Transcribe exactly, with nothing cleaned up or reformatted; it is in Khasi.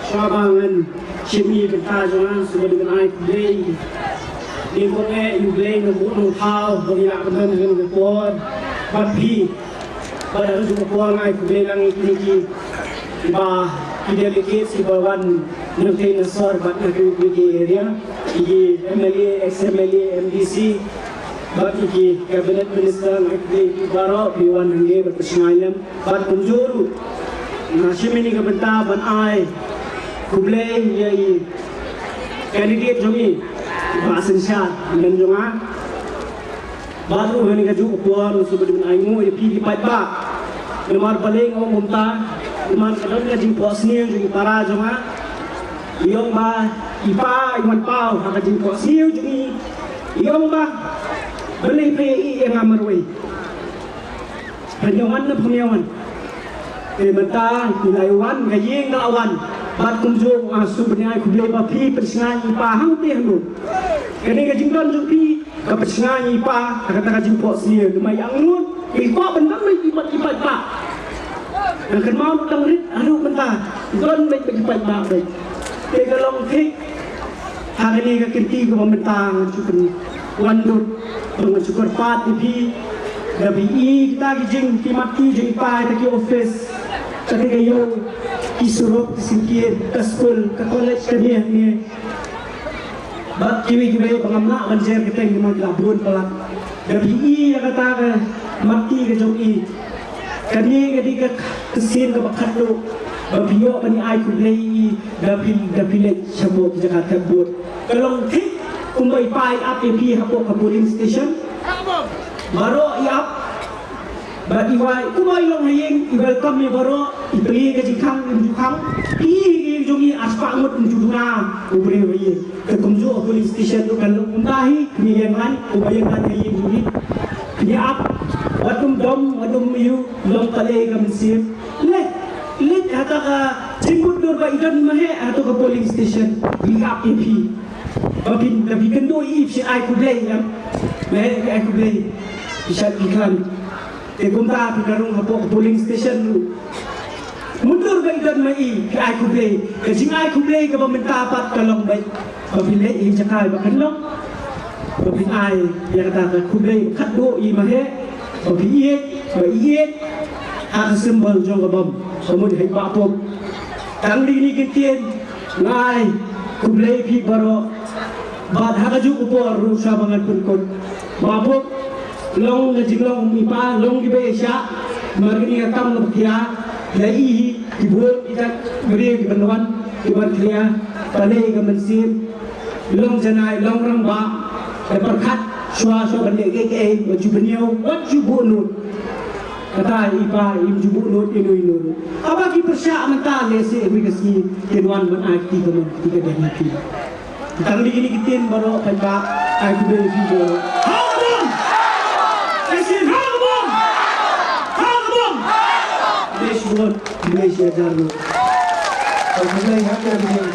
Shuwa ba ngan shim ïa ka bynta jong nga, sngewbha ban ai khublei. Nga kyrpad ïa U Blei Nongbuh Nongthaw ba u la pynlong ïa kane ka por bad phi. Bad ha kajuh ka por nga ai khublei lang ïa kine kiba ki delegates kiba wan na kane ka sor bad na kine ki area, ki MLA, ex MLA, MDC, bad ki cabinet minister, nga ai khublei ïa phi baroh kiba wan hangne bad pynshngaiñ lem. Bad kumjuh ruh nga shim ïa kane ka bynta ban ai khublei ïa i candidate jong ngi, i Bah Synshar, i nongïalam jong nga. Bad ruh ha kane kajuh ka por nga sngewbha ban ai nguh ïa phi ki paidbah. Namar balei nga ong kumta, namar ka don ka jingphohsniew jong i para jong nga. I ong ba i pa i wan paw ha ka jingphohsniew jong i. I ong ba balei phi ïa nga marwei. Pynïawan na pynïawan. Te mynta ngi la wan, ka ïing ka la wan. Bad kumjuh nga sngewbha ban ai khublei ba phi pynshngaiñ i pa hangtei hangno. Kane ka jingdon jong phi ka pynshngaiñ i pa ha kata ka jingphohsniew. Namar ïa ngin i pa ban don bad i paidbah. Nga kynmaw tang rit haduh mynta don bad i paidbah. Te ka long thik. Ha kane ka kynti kaba mynta nga shu pynwan lut ba nga shu kyrpad ïa phi. Da phi i kita ki jingpynmati jong i pa, kita ki office, kita ki ïew, ki surok, ki syngkien, ka skul, ka college, kane hangne. Bad kiwei kiwei ba ngam lah ban jer kyrteng namar ki la bun palat. Da phi i ïa kata ka mati ka jong i. Kane ka dei ka ksien kaba khatduh ba phi ïoh ban ai khublei ïa i, da phi, da phi leit shapoh ki jaka thep vote. Ka long thik kumba i pa i ap ïa phi hapoh ka polling station. Baroh i ap. Bad i wai, kumba i long ha ïing, i welcome ïa baroh, i plie ka jingkhang, i jingkhang. I ïing jong i, ar spah ngut, i ju duna u briew ha ïing. Te kumjuh ha polling station ruh kan long kumta hi, kine ïeng lan, kumba ïeng lan ha ïing jong i. Kine ap, wat dum dom, wat dum ïu, long pale ka mynsiem. Leit, leit ha kata ka jingmut dur ba i don ma he, ha kata ka polling station, i ap ïa phi. Ba phin, ba phi kynduh i phi ai khublei ïa. Ma he phi ai khublei. Phi shad phi khlaiñ. Te kumta phi ka rung hapoh ka polling station ruh. Mut dur ba i don ma i phi ai khublei. Ka jingai khublei kaba mynta pat ka long ba, ba phi leit ha i jaka ba kan long. Ba phin ai ïa kata ka khublei khatduh i ma he. Ba phi ïeit, ba i ïeit. Ha ka symbol jong ka bom. Ka mut ha i Bah Pop. Tang dei kine ki ktien. Nga ai khublei phi baroh. Bad ha kajuh ka por ruh sha ba ngan pynkut. Bah Pop, long ka jinglong i pa, long kiba ïaishah. Namar kane ka kam kaba khia. Ïa i hi, ki bun kita ki briew kiban wan, kiban khia. Pale ka mynsiem. Long janai, long rangbah. Da pyrkhat shuwa shuwa ban leh kaei kaei, wat ju bynñiew, wat ju buh nud. Kata i pa im ju buh nud ino ino ruh. Haba ki pyrshah mynta lehse em ka sngi kin wan ban ai kti kamon kti ka dei kti. Tang dei kine ki ktien baroh paidbah ai khublei ïa phi baroh. Ha ka bom! Ai sien ha ka bom! Ha ka bom! Khublei shibun, khublei shihajar nguh. Khublei ha ka bom.